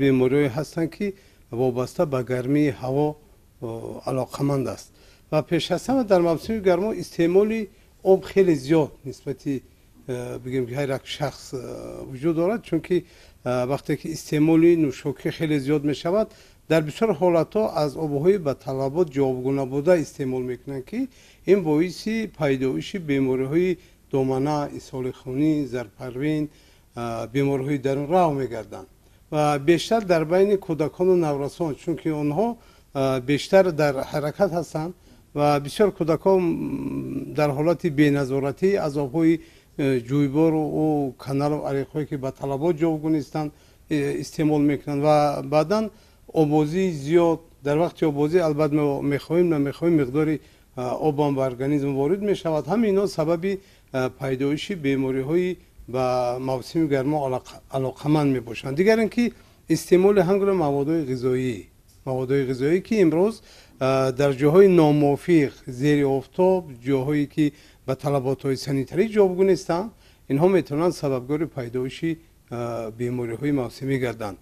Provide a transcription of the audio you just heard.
Бемориҳое ҳастанд, ки вобаста ба гармии ҳаво алоқаманд аст ва пеш аз ҳама дар мавсими гармо истеъмоли об хеле зиёд нисбати, бигем, ки ҳар як шахс вуҷуд дорад, чунки вақте ки истеъмоли нӯшокӣ хеле зиёд мешавад, дар бисёр ҳолатҳо аз обҳои ба талабот ҷавобгӯ набуда истеъмол мекунанд, ки ин боиси пайдоиши бемориҳои домана, исҳоли хунӣ, зарпарвин, бемориҳои дарунрав мегарданд ва бештар дар байни кӯдакону наврасон, чунки онҳо бештар дар ҳаракат ҳастанд ва бисёр кӯдакон дар ҳолати беназоратӣ аз обҳои ҷӯйбору каналу ариқҳое, ки ба талабот ҷавобгӯ нестанд, истеъмол мекунанд ва баъдан обозии зиёд. Дар вақти обозӣ, албатта, мехоҳем, намехоҳем, миқдори об ҳам ба организм ворид мешавад. Ҳамин сабаби пайдоиши бемориҳои ба мавсими гармо алоқаманд мебошанд. Дигар ин ки истеъмоли ҳар гуна маводҳои ғизоӣ, ки имрӯз дар ҷоҳои номувофиқ, зери офтоб, ҷоҳое ки ба талаботҳои санитарӣ ҷавобгӯ нестанд, инҳо метавонанд сабабгори пайдоиши бемориҳои мавсимӣ гарданд.